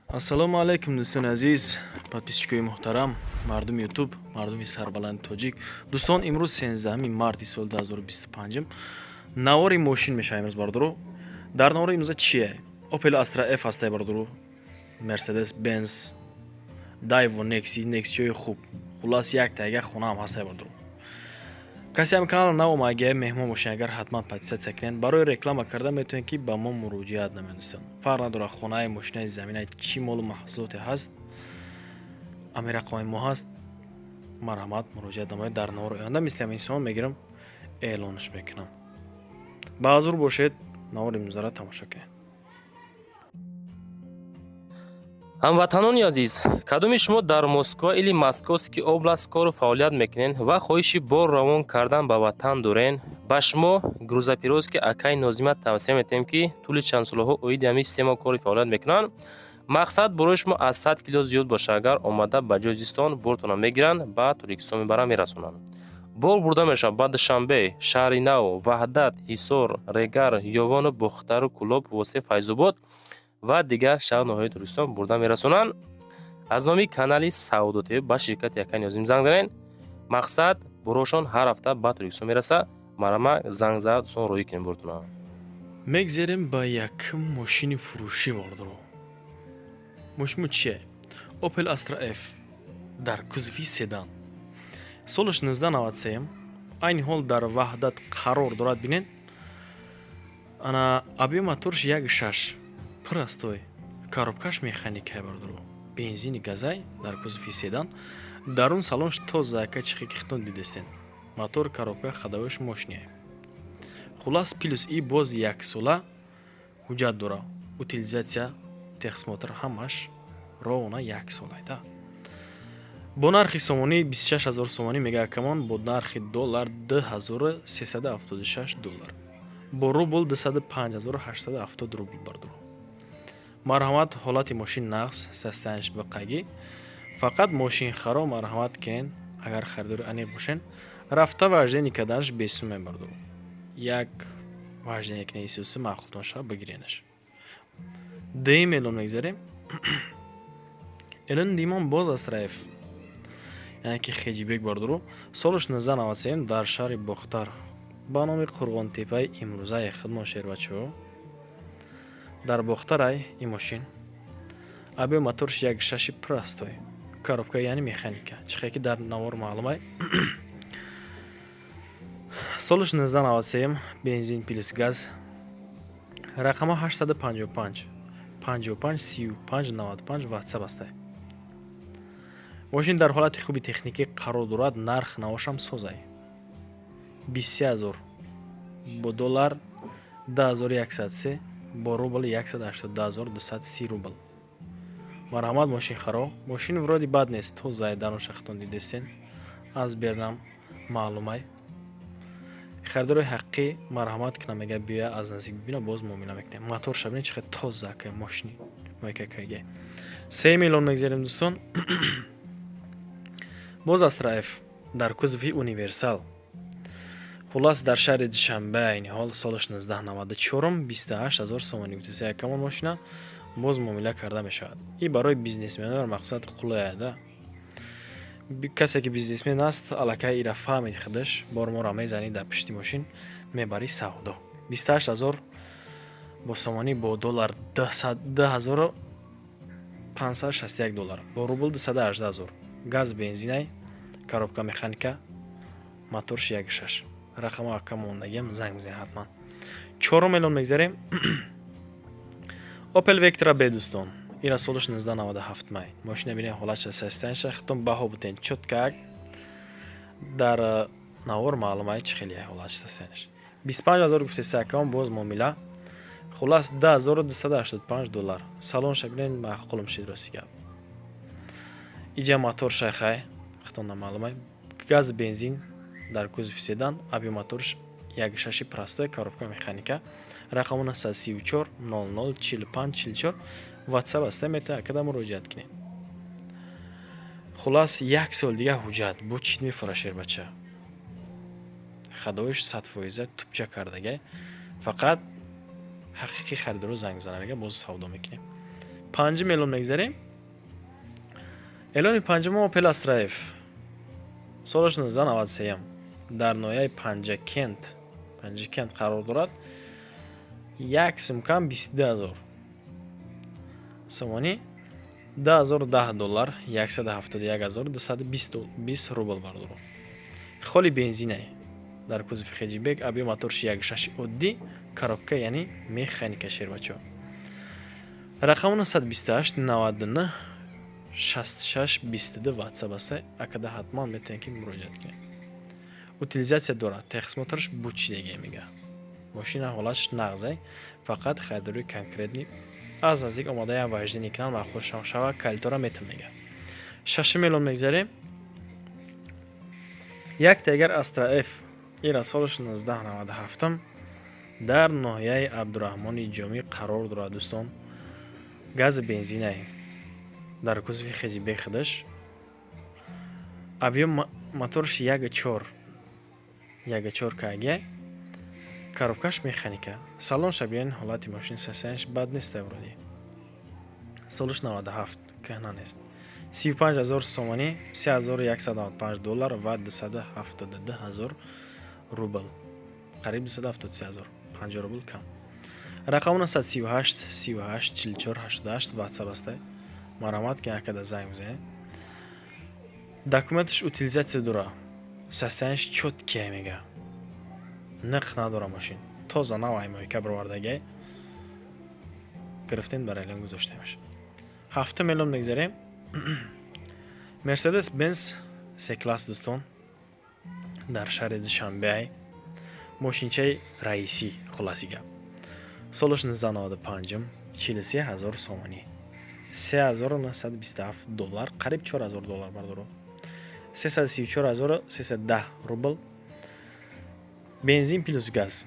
Ассалому алайкум, дӯстони азиз, подписчикои муҳтарам, мардуми Ютуб, мардуми сарбаланди тоҷик. Дӯстон, имрӯз 13 марти соли 2025 навори мошин мешавад имрӯз, бародаро. Дар навори имрӯза чие? Opel Astra F ҳастай, бародаро, Mercedes Benz, Daewoo Nexia, Nexia-ҳои хуб. Хуллас, як тайга хонаам ҳастай, бародаро. Касе ҳам канал наомаге, меҳмон бошед, агар ҳатман подписаться кунед. Барои реклама карда метавонед, ки ба мо муроҷиат намоед, дӯстон. Фарқ надорад, хонаи, мошинаи, заминаи, чӣ молу маҳсулоте ҳаст, ами рақамои мо ҳаст, марҳамат, муроҷиат намоед. Дар навори оянда мисли ҳамин сон мегирам, эълонаш мекунам. Ба ҳузур бошед, навори имрӯзаро тамошо кунед. Ҳамватанони азиз, кадоми шумо дар Москва или Московский область кору фаъолият мекунед ва хоҳиши бор равон кардан ба ватан дорен, ба шумо грузоперевозки акай Нозима тавсия метиҳем, ки тӯли чанд солаҳо оиди ҳамин система кори фаъолият мекунанд. Мақсад, борои шумо аз 100 кило зиёд боша, агар омада ба ҷои зистон бортона мегиранд, ба Тоҷикистон мебаранд, мерасонанд. Бор бурда мешавад ба Душанбе, Шаҳри Нав, Ваҳдат, Ҳисор, Регар, Ёвону Бохтару Кӯлоб, Восе, Файзобод ва дигар шаҳру ноҳияи Тоҷикистон бурда мерасонанд. Аз номи канали Савдо ТВ ба ширкати акай Нозим занг занед. Мақсад, борошон ҳар ҳафта ба Тоҷикистон мерасад. Марҳамат, занг зад, дӯстон, роҳӣ кунем бортона. Мегзерем ба якум мошини фурӯшӣ, бародаро. Мошини чие? Opel Astra F дар кузови седан, солаш 1993, айни ҳол дар Ваҳдат қарор дорад. Бинед, ана объём моторш 1,6, простой, коробкаш механикай, бародаро, бензини газай, дар кузови седан. Дарун салонш тоза, яка чихе ки хитон дидестен, мотор, коробка, ходовош мошиния. Хуллас, плюс и боз яксола ҳуҷҷат дора, утилизация, техосмотр ҳамаш ровно як солайда. Бо нархи сомонӣ 26 ҳазор сомонӣ мега акамон, бо нархи доллар 2376 доллар, бо рубл 205 870 рубл. Бардор, марҳамат. Ҳолати мошин нағз, состояниш бақайгӣ. Фақат мошинхаро марҳамат кунен, агар харидори аниқ бошен, рафта вождение карданаш бесум мебардор. Як вождение кунен, исуси маъқултон шава, бигиренаш. Дуюм эълон мегзарем. Эълони дуюмон боз Астра Ф, яъне ки хэтчбек, бардору, солаш 1997, дар шаҳри Бохтар ба номи Қурғонтеппаи имрӯзаи хидмон, шербачаҳо, дар Бохтарай ин мошин. Объём моторш 1,6-и простой, коробка яъне механика, чихе ки дар навор маълумай. Солаш 1997, бензин плюс газ. Рақамҳо 855 55 35 95, Ватсап ҳастай. Мошин дар ҳолати хуби техникӣ қарор дорад. Нарх навошам созай, 23 ҳазор, бо доллар 2103, бо рубл 182 230 рубл. Марҳамат, мошинхаро. Мошин вроде бад нест, тозае, дарун шахтон дидестен, аз бернам маълумай. Харидори ҳақиқӣ марҳамат кунам, мега, биёя, аз наздик бибина, боз муомила мекунем. Мотор шабини чихе тоза ка мошини мойкакаге. 3 миллион мегзарем, дӯстон. Боз Астра Ф дар кузови универсал. Хуллас, дар шаҳри Душанбе айни ҳол, солаш 1994, 28 ҳазор сомонӣ гуфтеса якамон мошина, боз муомила карда мешавад. И барои бизнесменоро мақсад қулаяда. Касе ки бизнесмен аст, аллакай ира фаҳмид, худаш бор моро мезанӣ, дар пишти мошин мебарӣ савдо. 28 ҳазор бо сомонӣ, бо доллар 2561 доллар, бо рубл 218 ҳазор. Газ, бензинай, коробка механика, моторш 1,6. Рақамҳо ака мондагиам, занг бизанед ҳатман. Чорум эълон мегзарем. Opel Vectra B, дӯстон, ира солаш 1997 май. Мошина бинед, ҳолатша, состоянша хитон баҳо бутен, чётко дар навор маълумай чӣ хеле ҳолатша, состояниш. 25 ҳазор гуфтеса акамон, боз муомила. Хуллас, 10285 доллар. Салонша бинед, маъқулм шид, рости гап. Иҷа мотор шайхай, хитон намаълумай. Газ, бензин, дар кузови седан, объём моторш 1,6-и простой, коробка механика. Рақаму 934 00 45 44, Ватсап аста, метавонед акада муроҷиат кунед. Хуллас, як сол дига ҳуҷҷат бо чӣ мефура, шербача. Ходовоиш 100%, тупча кардагай. Фақат ҳақиқӣ харидоро занг зана, мега, боз савдо мекунем. Панҷум эълон мегзарем. Эълони панҷумо Opel Astra F, солаш 1993, дар ноҳияи Панҷакент қарор дорад. Як сумкам 22 000 сомонӣ, 20 010 доллар, 171 220 рубл, бардоро. Холи бензинае, дар кузови хэтчбек, объём моторш 1,6 оддӣ, коробка яъне механика. Шербачо, рақаму 928 99 66 22 ватсап аста. Акада ҳатман метавонед, ки муроҷиат кунед. Утилизация дорад, техосмотраш бучидеге мега. Мошина ҳолатш нағзе, фақат харидори конкретный аз наздик омодаям вождение кунанд, маъқул шава, калитора метон мега. Шашум эълон мегзарем. Як дигар Astra F, ира солаш 1997, дар ноҳияи Абдураҳмони Ҷомӣ қарор дорад, дӯстон. Гази бензинае, дар кузови хэтчбек худаш, объём моторш 1,4, 1,4 кг, коробкаш механика. Салонша бинед, ҳолати мошин, состоянияш бад неста вроде. Солаш 97, кӯҳна нест. 35 000 сомонӣ, 3195 доллар ва 272 000 рубл, қариб 273 000, 50 рубл кам. Рақаму 938 38 44 88 ватсап аста. Марҳамат, ки акада занг бизанед. Документаш утилизация дора, состоянияш чёткие мега, ниқ надора. Мошин тоза нав, аймоика бировардагай, гирифтем, дар эълон гузоштемаш. Ҳафтум эълон мегзарем. Мерседес Бенз С класс, дӯстон, дар шаҳри Душанбеай. Мошинчаи раисӣ. Хулоси гап, солаш 1995, 43 000 сомонӣ, 3927 доллар, қариб 4000 доллар, бардоро, 334 310 рубл. Бензин плюс газ,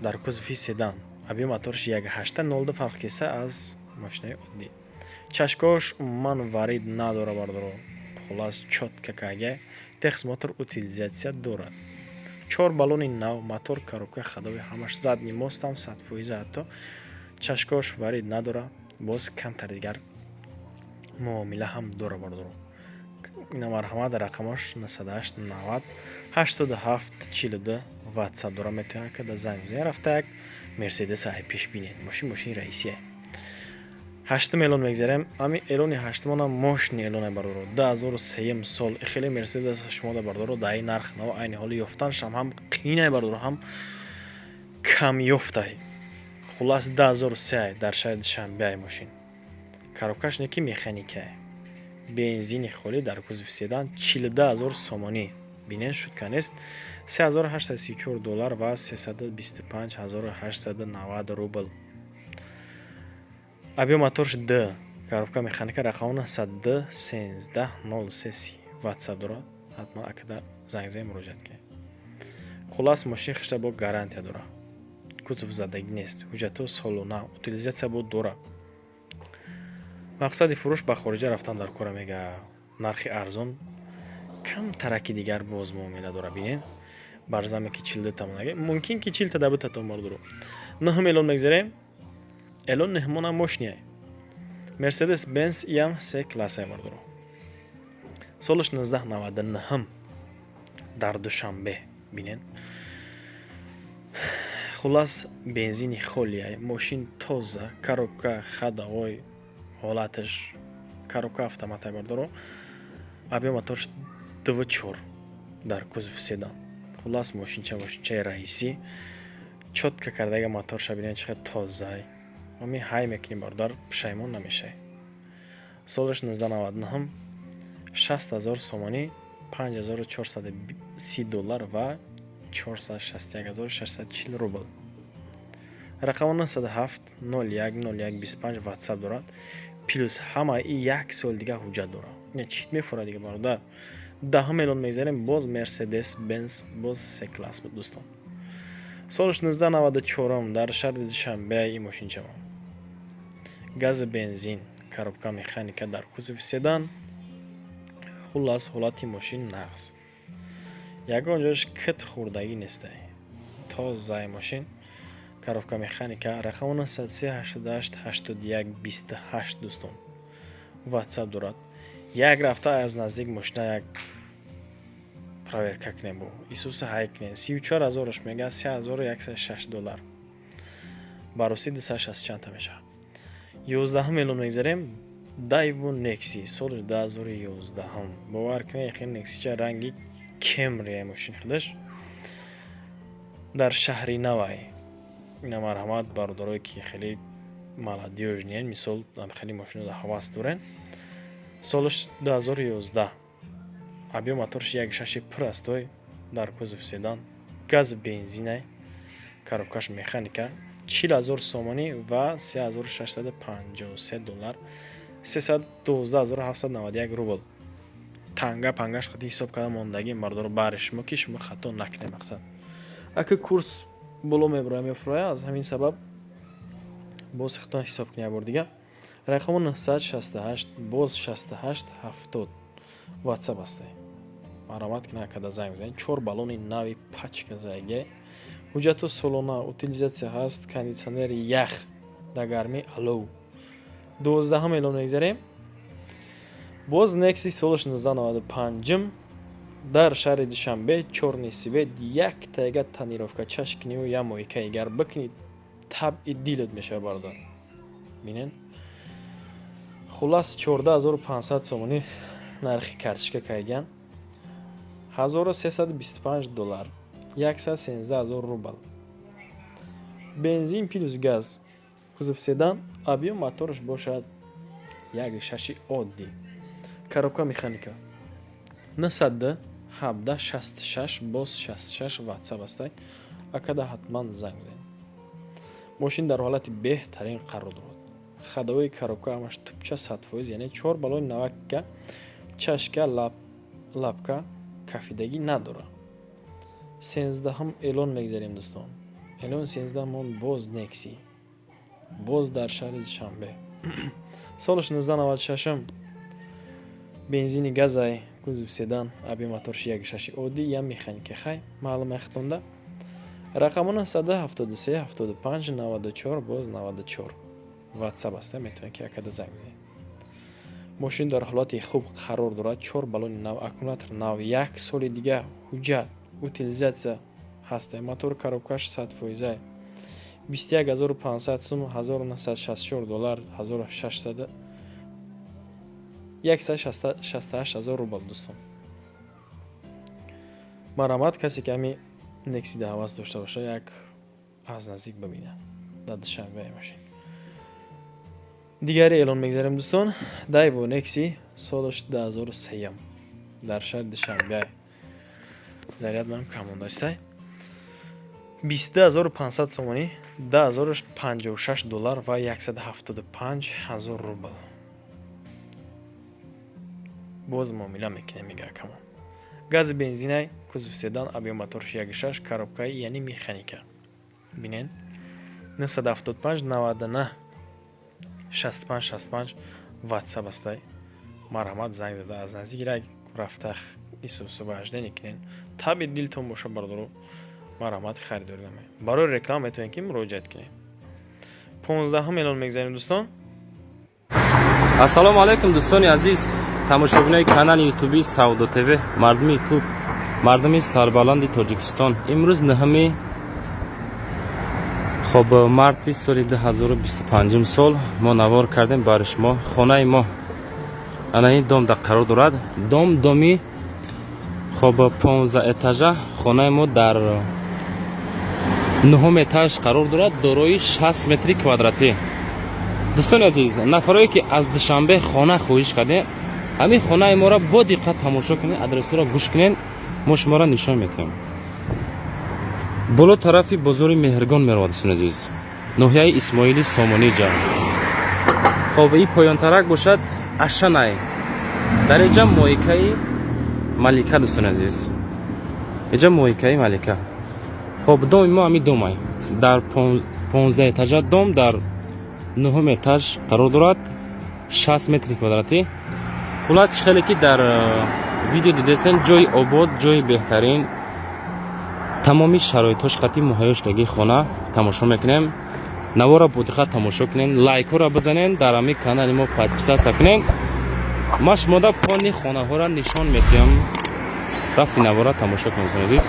дар кузови седан, объём моторш 1,8 02, фарқ кеса аз мошинаи оддӣ. Чашкош умуман варид надора, бардоро. Хулас, чётко кага, техосмотр, утилизация дорад, чор баллони нав, мотор, коробка, ходовой ҳамаш, задний мостам 100%. Ҳатто чашкош варид надора. Боз камтар дигар муомила ҳам дора, бардоро. Ина, марҳамат, рақамош 98 90 87 42 ватсап дора. Метавонад када занг бизанед, рафта як Мерседес ай пеш бинед. Мошин мошини раисие. Ҳаштум эълон мегзарем. Ами эълони ҳаштумонам мошини эълоне, бардоро. 2003-м сол. Хеле Мерседес шумо да, бардоро, даи нарх нав айни ҳоли ёфтанашам ҳам қиинай, бардоро, ҳам камёфтай. Хулас, 2003, дар шаҳри Душанбеай. Мошин коробкаш не ки механикае, бензини холӣ, дар кузови седан, 42 000 сомонӣ. Бинен, шутка нест. 3834 доллар ва 325 890 рубл. Объём моторш д, коробка механика. Рақам 902 13 03 ватсап дорад. Ҳатман акада занг занед, муроҷиат кунед. Хулас, мошин хишта бо гарантия дорад, кузов задагӣ нест, ҳуҷҷатҳо солона, утилизация бо дора. Мақсади фурӯш ба хориҷа рафтан дар кора мега. Нархи арзон, камтараки дигар боз муомила дора. Бинед, барзаме ки чилду тамонаге, мумкин ки чилта да битатон, бардоро. Нӯҳум эълон мегзарем. Эълон нӯҳумона мошиния Мерседес Бенз, иам С классе, бардоро. Солаш 1999, дар Душанбе. Бинед, хулас, бензини холия, мошин тоза, коробка, ходовой, ҳолаташ, коробка автомата, бардоро. Объём моторш 2,4, дар кузов седан. Хулас, мошинча мошинчаи раисӣ, чётко кардага. Моторша бинед, чӣ қадр тозай. Ами ҳай мекунӣ, бародар, пушаймон намешавӣ. Солаш 1999, 60 000 сомонӣ, 5430 доллар ва 461 640 рубл. Рақами 907 01 01 25 ватсап дорад. Плюс ҳама и як сол дига ҳуҷҷат дорад. Ина чит мефурад дига, бародар. Даҳум эълон мегзарем. Боз Мерседес Бенз, боз С класс буд, дӯстон. Солаш 1994, дар шаҳри Душанбе и мошинчамо. Гази бензин, коробка механика, дар кузови седан. Хуллас, ҳолати мошин нағз, ягон ҷош кит хӯрдагӣ нестай, тозаи мошин. Коробка механика. Рақами 903 88 81 28, дӯстон, WhatsApp дорад. Як рафта аз наздик мошина як проверка кунем, бо исуса ҳай кунем. 34 ҳазораш мега, 3106 доллар, ба русӣ 260 чандта мешавад. 11-ум эълон мегзарем. Дайву Некси, соли 2011-ум. Бовар кунед, хел Нексича ранги Кемрия мошини худаш. Дар шаҳри Навай. Ина, марҳамат, бародарое ки хеле молодёжный ен, мисол, хеле мошинода ҳавас дорен. Солаш 2011, объём моторш як шаши пур астой, дар кузов седан, газ, бензинай, коробкаш механика. 40 000 сомонӣ ва 3653 доллар, 312 791 рубл. Танга пангаш қати ҳисоб карда мондагӣ, мардоро, баҳри шумо, ки шумо хато накунед. Мақсад, ака, курс боло мебуроя, мефуроя, аз ҳамин сабаб боз хато ҳисоб кунед як бор дига. Рақаму 968 боз 68 70 WhatsApp ҳастай. Марҳамат кунед, акада занг бизанед. Чор баллони нави пачка заге, ҳуҷҷату солона, утилизация ҳаст, кондитсионери ях, дар гармӣ алов. 12-ҳам эълон мегзарем. Боз Некси, солаш 1995-м, дар шаҳри Душанбе, чёрный цвет. Як тайга тонировка чаш куниву як мойка игар бикунӣ, табъи дилат мешавад, бародар. Бинен, хуллас, 14 500 сомонӣ нархи карточка кайган, 1325 доллар, 113 ҳазор рубл. Бензин плюс газ, кузов седан, объём мотораш бошад як шаши оддӣ, коробка механика. 917 66 боз 66 WhatsApp ҳастай. Акада ҳатман занг бизанед. Мошин дар ҳолати беҳтарин қарор дорад. Ходовой, коробка ҳамаш тупча, 100%, яъне чор баллони навакка, чашка, лапка кафидагӣ надорад. 13-ҳум эълон мегзарем, дӯстон. Эълони 13-ҳумон боз Некси, боз дар шаҳри Душанбе, солаш 1996-м, бензини газай, кузов седан, объём моторш як шаши оддӣ, я механика. Хай, маълум яхтонда. Рақаму 973 75 94 боз 94 WhatsApp аста. Метавонед, ки акада занг бизанед. Мошин дар ҳолати хуб қарор дорад. Чор баллони нав, аккумулятор нав, як соли дига ҳуҷҷат, утилизация ҳаста, мотор, коробкаш 100%. 21 500 сум, 1964 доллар, 1600, 168 ҳазор рубл. Дӯстон, марҳамат, касе ки ҳами Нексида ҳавас дошта боша, як аз наздик бибинад дар Душанбе мошин. Дигаре эълон мегзарем, дӯстон. Дайво Некси, солаш 2003, дар шаҳри Душанбе. Заряд манам кам мондастай. 22 500 сомонӣ, 10 056 доллар ва 175 ҳазор рубл. Боз муомила мекунем, мега акамон. Гази, бензинай, кузов седан, объём моторш як шаш, коробкаи, яъне механика. Бинен, 975 99 65 65 WhatsApp астай. Марҳамат, занг зада аз наздик як рафта исусубаждане кунен. Таби дилтон боша, бародаро, марҳамат, харидорӣ намоед. Барои реклама метавонед, ки муроҷиат кунед. 15-ум эълон мегзарем, дӯстон. Ассалому алайкум, дӯстони азиз, тамошобинои канали ютуби Савдо ТВ, мардуми ютуб, мардуми сарбаланди Тоҷикистон. Имрӯз 9-ми, хоб, марти соли 2025 сол мо навор кардем барои шумо. Хонаи мо ана ин дом да қарор дорад. Дом, доми, хоб, 15 этажа. Хонаи мо дар нуҳум этаж қарор дорад, дорои 60 метри квадратӣ. Дӯстони азиз, нафарое ки аз Душанбе хона хоҳиш кардем, ҳамин хонаи моро бо диққат тамошо кунед, адресҳоро гӯш кунед, мо шуморо нишон медиҳем. Боло тарафи бозори Меҳргон меравад, дӯстони азиз, ноҳияи Исмоили Сомониҷа. Хоб, и поёнтарак бошад Ашанай. Дар инҷа мойкаи Малика, дӯстони азиз, инҷа мойкаи Малика. Хоб, доми мо ҳамин домай, дар 15 этажа дом, дар нуҳум этаж қарор дорад, 60 метри квадратӣ. Хуллас, хеле ки дар видео дидесен, ҷои обод, ҷои беҳтарин. Тамоми шароитҳош қати муҳайё шудагии хона тамошо мекунем. Навора бо диққат тамошо кунен, лайкҳоро бизанен, дар ҳамин канали мо подписаться кунен. Ма шумода пони хонаҳоро нишон медиҳам. Рафти навора тамошо кунед, дӯстони азиз.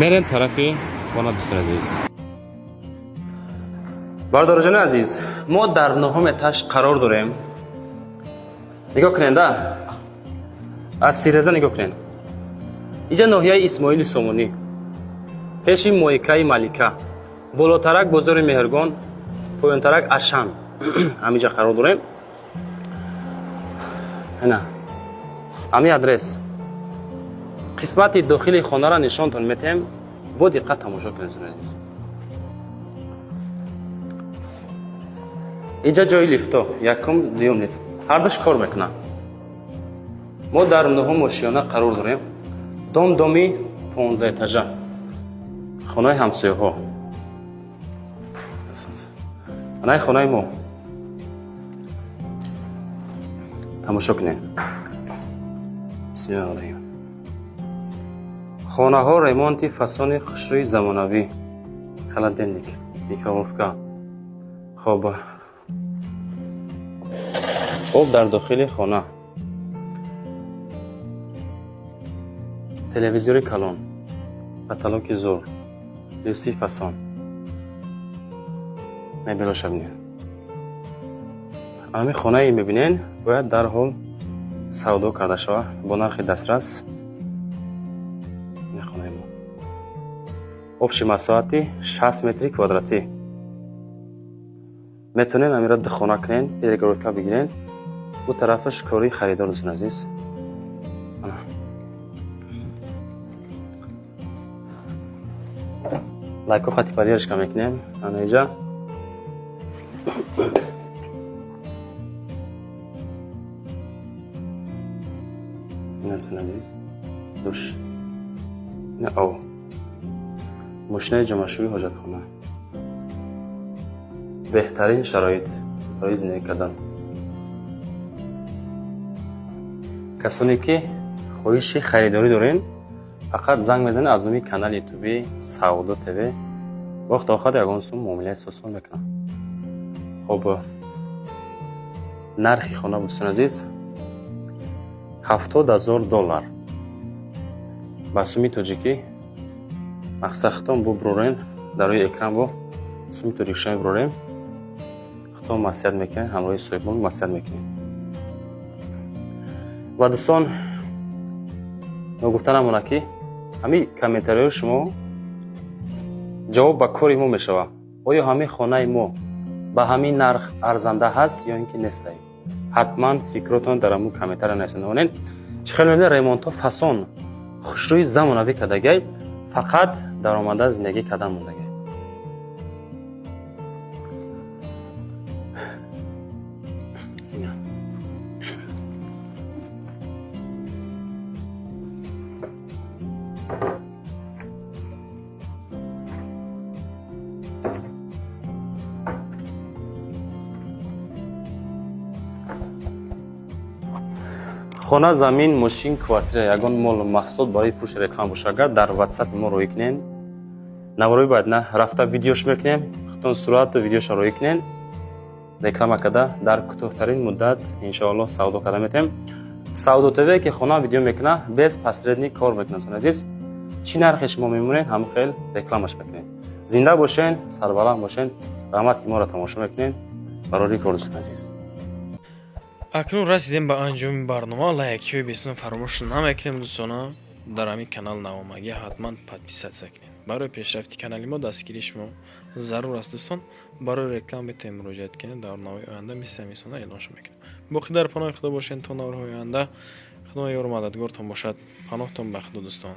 Мерем тарафи хона, дӯстони азиз. Бародароҷони азиз, мо дар нуҳум этаж қарор дорем. Нигоҳ кунед, да, аз тиреза нигоҳ кунед. Иҷа ноҳияи Исмоили Сомонӣ, пеши Моикаи Малика, болотарак бозори Меҳргон, поёнтарак Ашан, ҳамиҷа қарор дорем. Ина ҳамин адрес. Қисмати дохили хонаро нишонтон метиҳем, бо диққат тамошо кунед, дӯстони азиз. Инҷа ҷои лифто, якум, дуюм лифт, ҳардуш кор мекунанд. Мо дар нуҳум ошиёна қарор дорем. Дом доми 15 этажа, хонаи ҳамсояҳо, анаи хонаи мо. Тамошо кунед. Бисмиллаҳир. Хонаҳо ремонти фасони хушрӯи замонавӣ, холодильник, микроволновка. Хоб, об дар дохили хона, телевизори калон, потолоки зур, люстри фасон, мебелоша бинед. Ҳамин хонае мебинен, бояд дарҳол савдо карда шавад бо нархи дастрас. Ин хонаи мо общий масоҳати 60 метри квадратӣ. Метавонед амира духона кунен, перегородка бигирен, ӯ тарафаш кори харидор, дӯстони азиз. Ана. Лайко хати поддержка мекунем. Ана иҷа ина, дӯстони азиз, душ, ина ов, мошинаи ҷомашӯӣ, ҳоҷатхона. Беҳтарин шароит барои зиндагӣ кардан. Касоне ки хоҳиши харидорӣ дорен, фақат занг мезанед аз номи канали ютуби Савдо ТВ. Вақт охар ягон сум муомилаи сосон мекунам. Хоб, нархи хона, дӯстони азиз, 70 000 доллар ба суми тоҷикӣ. Мақсад хитом буброрем, дар рӯи экран бо суми тоҷикшо мебурорем. Хитом маслиҳат мекунем, ҳамроҳи соҳибон маслиҳат мекунем. Ва дӯстон, ногуфта намонад, ки ҳамин комментариҳои шумо ҷавоб ба кори мо мешавад. Оё ҳамин хонаи мо ба ҳамин нарх арзанда ҳаст ё ин ки нестай? Ҳатман фикротон дар ҳамун комментария нависонед. Чӣ хел мебинед, ремонтҳо фасон, хушрӯи замонавӣ кардагай, фақат даромада зиндагӣ кардан мондагай. Ина. Хона, замин, мошин, квартира, ягон молу маҳсулот барои фурӯши реклама боша, агар дар ватсапи мо роӣ кунен, наворои бояд на рафта видеош мекунем, худтон сурату видеоша роӣ кунен, реклама карда дар кӯтоҳтарин муддат иншоаллоҳ савдо карда метавем. Савдо ТВ ки хона видео мекуна, без посредник кор мекунад. Дӯстони азиз, чӣ нархе шумо мемонед, ҳамон хел рекламаш мекунем. Зинда бошен, сарбаланд бошен. Раҳмат, ки моро тамошо мекунед. Барори кор, дӯстони азиз. Акнун расидем ба анҷоми барнома. Лайкчиҳои бесино фаромӯш намекунем, дӯстона. Дар ҳамин канал навомагӣ ҳатман подписаться кунед. Барои пешрафти канали мо дастгирии шумо зарур аст, дӯстон. Барои реклама метавонед муроҷиат кунед. Дар навои оянда мисли ҳамисона эълоншо мекунем. Боқӣ дар паноҳи Худо бошед то наворҳои оянда. Худо ёру мададгортон бошад. Паноҳтон ба Худо, дӯстон.